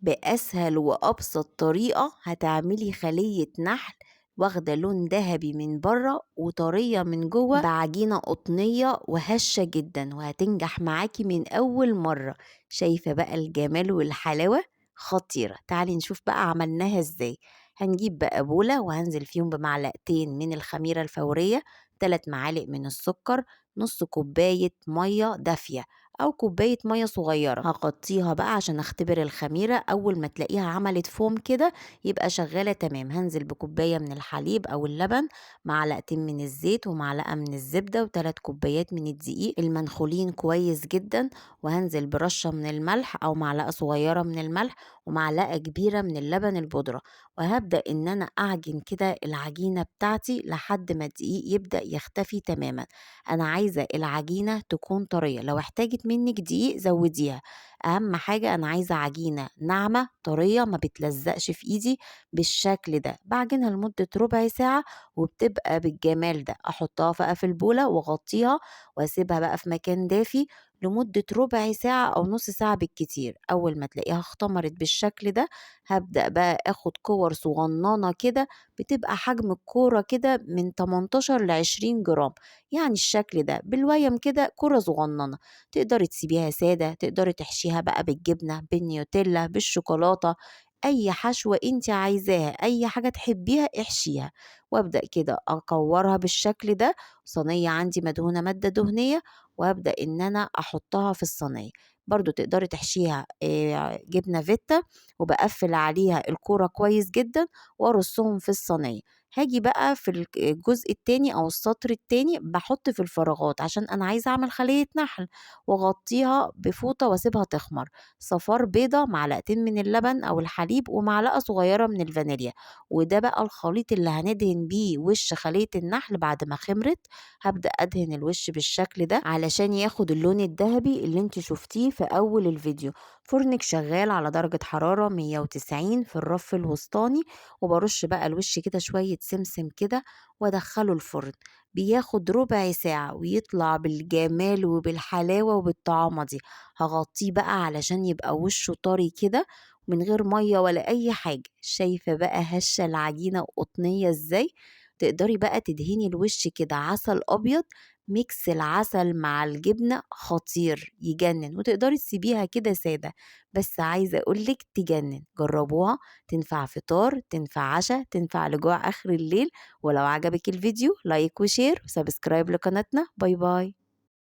بأسهل وأبسط طريقة هتعملي خلية نحل واخدة لون ذهبي من بره وطرية من جوه بعجينة قطنية وهشة جدا، وهتنجح معاكي من أول مرة. شايفة بقى الجمال والحلاوة؟ خطيرة. تعالي نشوف بقى عملناها ازاي. هنجيب بقى بولة وهنزل فيهم بمعلقتين من الخميرة الفورية، 3 معالق من السكر، نص كوباية مية دافية أو كوباية مية صغيرة. هغطيها بقى عشان اختبر الخميرة، أول ما تلاقيها عملت فوم كده يبقى شغالة تمام. هنزل بكوباية من الحليب أو اللبن، معلقتين من الزيت ومعلقة من الزبدة وتلات كوبايات من الدقيق المنخولين كويس جدا، وهنزل برشة من الملح أو معلقة صغيرة من الملح ومعلقة كبيرة من اللبن البودرة، وهبدأ إن أنا أعجن كده العجينة بتاعتي لحد ما الدقيق يبدأ يختفي تماما. أنا عايزة العجينة تكون طرية، لو احتاجت منك دقيق زوديها، أهم حاجة أنا عايزة عجينة ناعمة طرية ما بتلزقش في إيدي بالشكل ده. بعجنها لمدة ربع ساعة وبتبقى بالجمال ده. أحطها بقى في البولة وأغطيها وأسيبها بقى في مكان دافي لمدة ربع ساعة أو نص ساعة بالكتير. أول ما تلاقيها اختمرت بالشكل ده هبدأ بقى أخد كور صغننة كده، بتبقى حجم الكورة كده من تمنتاشر لعشرين جرام، يعني الشكل ده بالويم كده، كورة صغننة. تقدري تسيبيها سادة، تقدري تحشيها بقى بالجبنة، بالنيوتيلا، بالشوكولاتة، أي حشوة انت عايزاها، أي حاجة تحبيها احشيها. وأبدأ كده أكورها بالشكل ده. صينية عندي مدهونة مادة دهنية، وأبدأ إن أنا أحطها في الصينية. برضو تقدري تحشيها، جبنة فيتا، وبقفل عليها الكورة كويس جدا وأرصهم في الصينية. هاجي بقى في الجزء التاني أو السطر التاني بحط في الفراغات عشان أنا عايزة أعمل خلية نحل، وأغطيها بفوطة وأسيبها تخمر. صفار بيضة، معلقتين من اللبن أو الحليب، ومعلقة صغيرة من الفانيليا. وده بقى الخليط اللي هندهن بيه وش خلية النحل بعد ما خمرت. هبدأ أدهن الوش بالشكل ده علشان ياخد اللون الذهبي اللي انت شفتيه في أول الفيديو. فرنك شغال على درجة حرارة 190 في الرف الوسطاني، وبرش بقى الوش كده شوية سمسم كده وادخله الفرن. بياخد ربع ساعة ويطلع بالجمال وبالحلاوة وبالطعامة دي. هغطيه بقى علشان يبقى وشه طري كده من غير مية ولا أي حاجة. شايفة بقى هشة العجينة قطنية ازاي؟ تقدري بقى تدهني الوش كده عسل أبيض، ميكس العسل مع الجبنة خطير يجنن، وتقدري تسيبيها كده سادة. بس عايزة أقولك تجنن، جربوها، تنفع فطار، تنفع عشاء، تنفع لجوع آخر الليل. ولو عجبك الفيديو like و share و subscribe لقناتنا. bye bye.